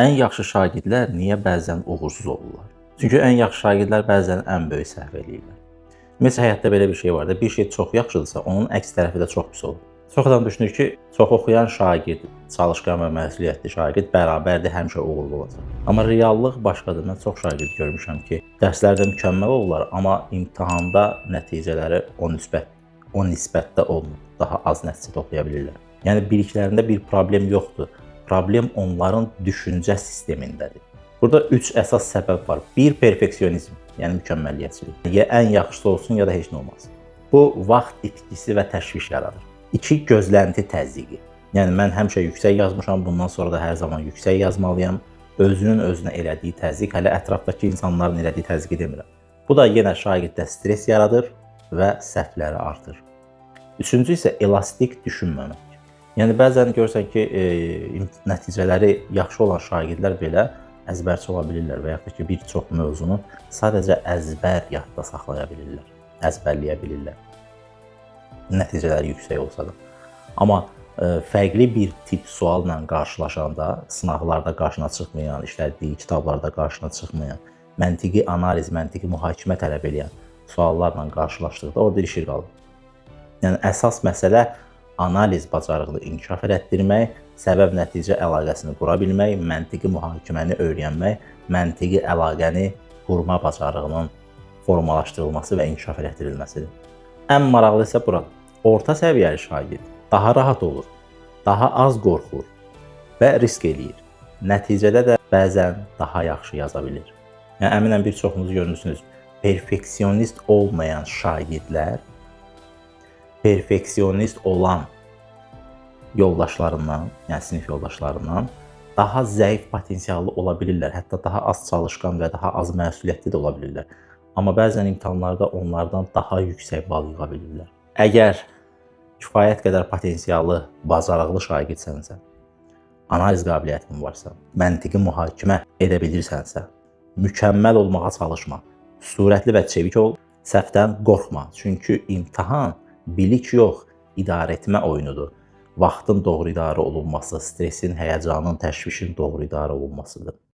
Ən yaxşı şagirdlər niyə bəzən uğursuz olurlar? Çünki ən yaxşı şagirdlər bəzən ən böyük səhv eləyirlər. Ümumiyyətcə həyatda belə bir şey var da, bir şey çox yaxşıdırsa, onun əks tərəfi də çox pis olur. Çox adam düşünür ki, çox oxuyan şagird, çalışqan və məsuliyyətli şagird bərabərdir, həmişə uğurlu olacaq. Amma reallıq başqadır. Mən çox şagird görmüşəm ki, dərslərdə mükəmməl olurlar, amma imtahanda nəticələri o nisbətdə olmur. Daha az nəticə toplaya bilirlər. Yəni biliklərində bir problem yoxdur. Problem onların düşüncə sistemindədir. Burada 3 əsas səbəb var. 1 perfeksionizm, yəni mükəmməliyyətçilik. Ya ən yaxşısı olsun, ya da heç nə olmaz. Bu vaxt itkisi və təşviş yaradır. 2 gözlənti təzyiqi. Yəni mən həmişə yüksək yazmışam, bundan sonra da hər zaman yüksək yazmalıyam. Özünün özünə elədiyi təzyiq, hələ ətrafdakı insanların elədiyi təzyiqi demirəm. Bu da yenə şagirddə stres yaradır və səhvləri artır. Üçüncü isə elastik düşünməmək. Yəni bəzən görürsən ki, nəticələri yaxşı olan şagirdlər belə əzbərçi ola bilirlər və yaxud da ki, bir çox mövzunu sadəcə əzbər yadda saxlaya bilirlər, əzbərləyə bilirlər. Nəticələri yüksək olsa da. Amma fərqli bir tip sualla qarşılaşanda, sınaqlarda qarşına çıxmayan, işlədiyi kitablarda qarşına çıxmayan, məntiqi analiz, məntiqi mühakimə tələb edən suallarla qarşılaşdıqda orada ilişir qalır. Yəni əsas məsələ analiz bacarığını inkişaf elətdirmək, səbəb-nəticə əlaqəsini qura bilmək, məntiqi mühakiməni öyrənmək, məntiqi əlaqəni qurma bacarığının formalaşdırılması və inkişaf elətdirilməsidir. Ən maraqlı isə buradır. Orta səviyyəli şagird daha rahat olur, daha az qorxur və risk eləyir. Nəticədə də bəzən daha yaxşı yaza bilir. Yəni əminəm bir çoxunuz görmüsünüz. Perfeksionist olmayan şagirdlər perfeksionist olan yoldaşlarından, yəni sinif yoldaşlarından daha zəif potensiallı ola bilirlər. Hətta daha az çalışqan və daha az məsuliyyətli də ola bilirlər. Amma bəzən imtahanlarda onlardan daha yüksək bal yığa bilirlər. Əgər kifayət qədər potensiallı, bacarıqlı şagirsənsə, analiz qabiliyyətin varsa, məntiqi mühakimə edə bilirsənsə, mükəmməl olmağa çalışma. Sürətli və çevik ol, səhvdən qorxma. Çünki imtahan bilik yox, idarəetmə oyunudur. Vaxtın doğru idarə olunması, stresin, həyəcanın, təşvişin doğru idarə olunmasıdır.